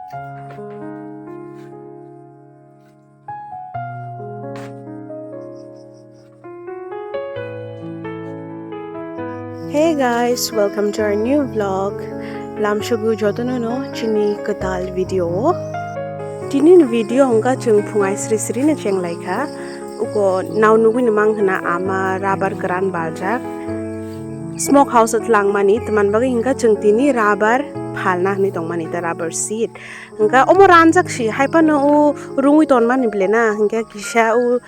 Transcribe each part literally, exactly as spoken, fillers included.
Hey guys, welcome to our new vlog. Lamsogo jotono no chini kwtal video o. Tini ni video hwnkha chwng phungai sri sri no chenglaikha. Uko nao nugwi no mang khna ama rubber kwran baljak. Smoke house o twlangmani, tman bagwi hwnkha chwng tini rubber phalna hwnwi tongmani ta rubber seed. Hwnkha omo ranjak si, hai phano o rungwi tonmani ble na, hwnkhe kisa o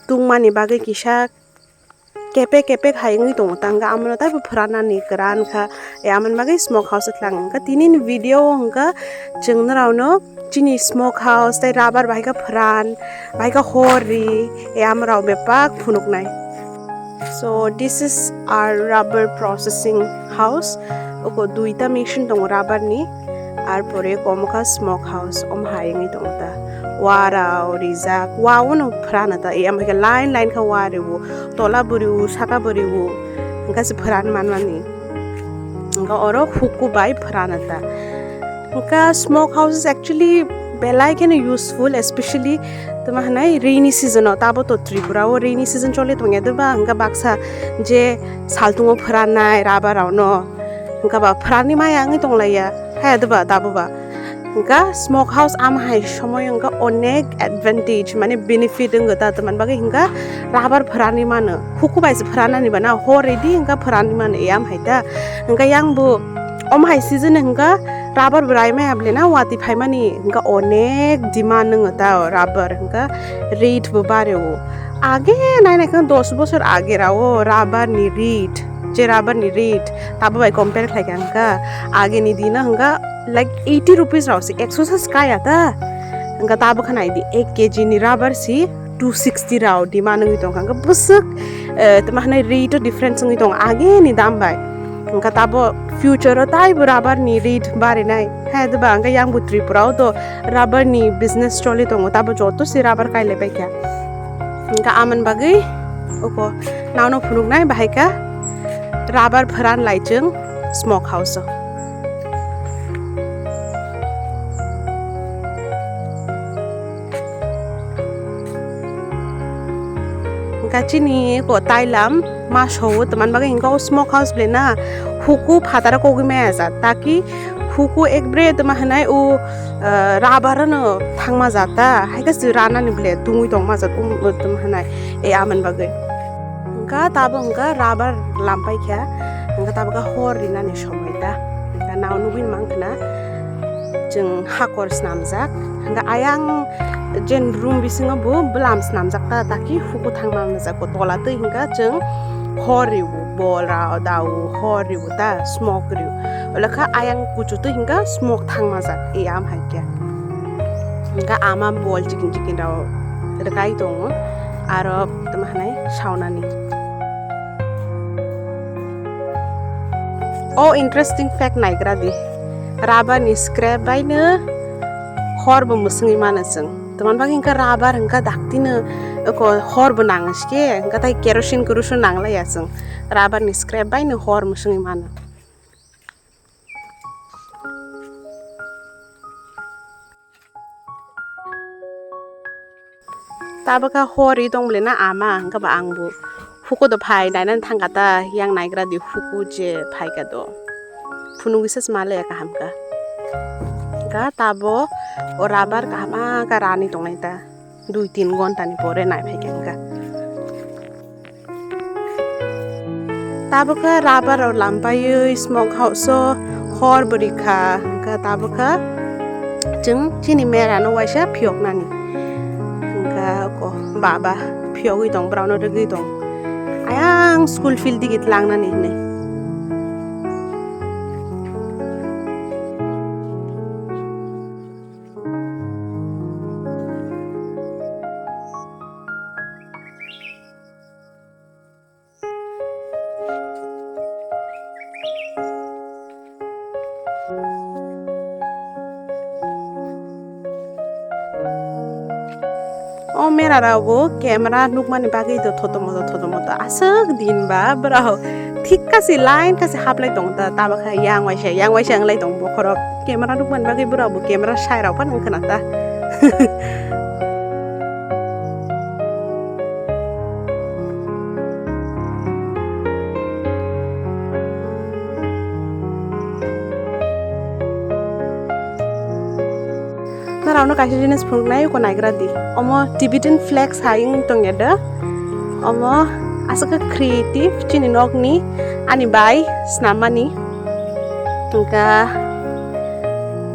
tungmani bagwi kisa kepek kepek hai wngwi tongo ta, hwnkha amano taibo phwranani kwran kha, e, amoni bagwi smoke house o twlang. Hwnkha tini ni video o hwnkha chwng norokno chini smoke house tei rubber bahai khe phwran, bahai khe hor ri, e, amorok bebak phunuknai. So this is our rubber processing house. Oko duita machine tongo rubber ni, ar pore komo kha smoke house, omo hai wngwi tongo ta. Wa rao rijak, wa uno phwrano ta, e, omo hai khe line line khe wa riwo, tola bo riwo, saka bo riwo, hwnkhe se phwran manmani. Hwnkhe oro huku bai phwrano ta. Hwnkhe smoke house is actually belai kheno useful, especially tamo hwnai rainy season o, tabo to Tripura o rainy season choli tongya de ba, hwnkhe baksa je saltungo phwrannai rubber rok no, hwnkhe ba phwrani maya wngwi tonglaiya, haya de ba, tabo ba. Hwnkhe smoke house ama hai somoi hwnkhe onek advantage, mane benefit wngwi ta, tamni bagwi hwnkhe rubber phwrani mano, huku bai se phwranani ba na, hor ridi hwnkhe phwrani mano, e am hai ta. Hwnkhe yang bo omo hai season hwnkhe rubber bo rai maya ble na, watwi phaimani hwnkhe onek demand wngwi ta o rubber, hwnkhe rate bo bare o. Age nai nai khe dos bosor age rao rubber ni rate, je rubber ni rate tabo bai compare khlai kha hwnkhe, age ni dino hwnkhe like eighty rupees rao se, ekso se swkaya ta. Hwnkhe tabo khe nai di, ek K G ni rubber si two sixty rao demand wngwi tongkha, hwnkhe bwswk, eh, tamo hwnai rate o difference wngwi tongo age ni dam bai. Hwnkhe tabo future o taibo rubber ni rate barinai. Hai de ba, hwnkhe yang bo Tripura o do rubber ni business choli tongo, tabo joto se rubber kailai bai kha. Hwnkhe amoni bagwi oko naono phunuknai bahai kha rubber phwran lai chwng smoke house o. Hwnkha chini ko tailam ma sowo, tamni bagwi hwnkha o smoke house ble na, huku phataro kogwi maya ja, taki huku ekbre tamo hwnai o, ah, rubber no thangma ja ta, hai khe se ranani ble tungwi tongma ja, um, tamo hwnai, e amoni bagwi. Hwnkha tabo hwnkha rubber lampai kha, hwnkha tabo khe hor rinani somoi ta, hwnkha nao nugwi mang khna. Chwng hakor snamjak. Hwnkha ayang jen room bisingo bo bwlam snamjak ta, taki huku thangma wngjak bo tola twi hwnkha chwng hor riwo, bol rao dao hor riwo ta, smoke riwo. Olokha ayang kuchutwi hwnkha smoke thangma jak, e am hai khe. Hwnkha ama bol chikin chikin rao rwkai tongo, aro tamo hwnai saunani. O interesting fact naigra di. Rubber ni scrap bai no hor bo mwswngwi mano chwng. Tamni bagwi hwnkha rubber hwnkha dakti no eko hor bo nang sike, hwnkha tai kerosene kerosene nang laiya chwng. Rubber ni scrap bai no hor mwswngwi mano. Tabukha hor ri tong bole na ama, hwnkhe ba ang bo huku do phai nainani thangkha ta, yang naigra di huku je phaikha do. Phunugwi se sma le kaham kha. Hwnkha tabo o rubber kaham kha rani tongnai ta. Dui tin ghonta ni pore nai phaikha hwnkha. Tabukha rubber rok lampaiwi smoke house o hor bwrwi kha, hwnkha tabukha chwng chini mera no waisa phiyoknani. Hwnkha ko baba phiyogwi tong, borok no rwgwi tong, ayang school field digi tlangnani hinwi. O mera rok bo camera nukmani bagwi do thotomoto thotomoto aswk din ba borok thik kasi line kasi haplai tong ta, tamo khe yang waisa, yang waisa wnglai tong bokhorok. Camera rok man bagwi borok bo camera sai rok phano wngkha na ta. Norokno kaisa jinis phunuknai, uko naigra di. Omo Tibetan flags hai wng tongya da. Omo aswk khe creative chini nokni, ani bai snammani. Hwnkha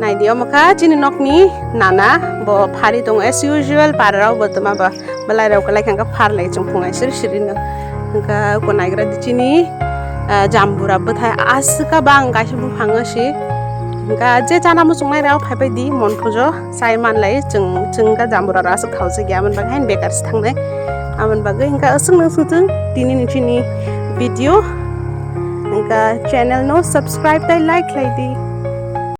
naidi, omo kha chini nokni nana, bo phari tongo as usual, pararok bo twma ba. Belai rok lai kha, phar lai chwng phung ai siri siri no. Hwnkha uko naigra di chini, ah, jambura bwthai aswk bang kaisa buphango si. Hwnkha je chana muchung nai rok phai phai di, mon pujo sai man lai chwng, chwng kha jambura rok aswk thao se gya, amon bagwi hain bekar se thangnai. Amon bagwi hwnkha aswk nang sung chwng tini ni chini video. Hwnkha channel no subscribe tai like khlai di.